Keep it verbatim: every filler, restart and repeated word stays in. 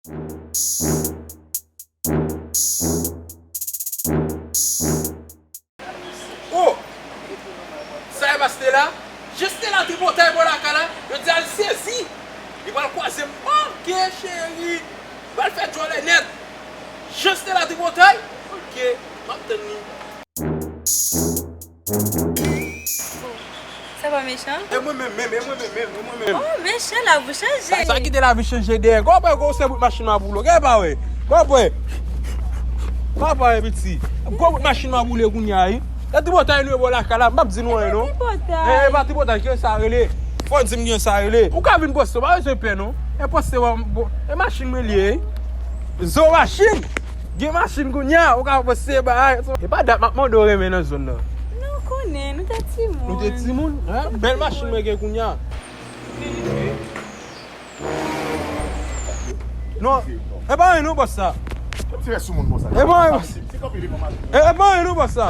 Oh! Sa e pa Stella? Jan Stella tripotay bò lakay la, yo di al sezi. Li pral kwaze m. Ok, cheri. Pral fè djòlè nèt. Jan Stella tripotay? Ok, m ap tann li. Sa pa mechan? E mwen menm, menm, e mwen menm, menm, e mwen menm. Oh, mechan, lavi w chanje. Sa, sa kite lavi chanje dèyè. Gwo bwè, gwo se bout machin m ap boule. Gade pa wè. Gwo bwè. Pa pa wè piti. Gwo bout machin m ap boule kounye a, wi. E tripotay nou e bò lakay la, m p ap di nou anyen non. Tripotay. E, e pa tripotay, kijan sa rele? Fò di m kijan sa rele. Ou ka vin poste, pa bezwen pè non. E poste, e machin mwen li ye. Zo machin. Gen machin kounye a, ou ka poste bagay. E pa dat m ap mande w renmen nan zòn nan. Nou konnen, nou te timoun. Nou te timoun, hein? Bèl machin mwen gen kounye a. Non, e pa anyen non bòs sa. Ti rès sou moun konsa. E pa anyen bòs. Se kanpe devan machin. E pa anyen non bòs sa.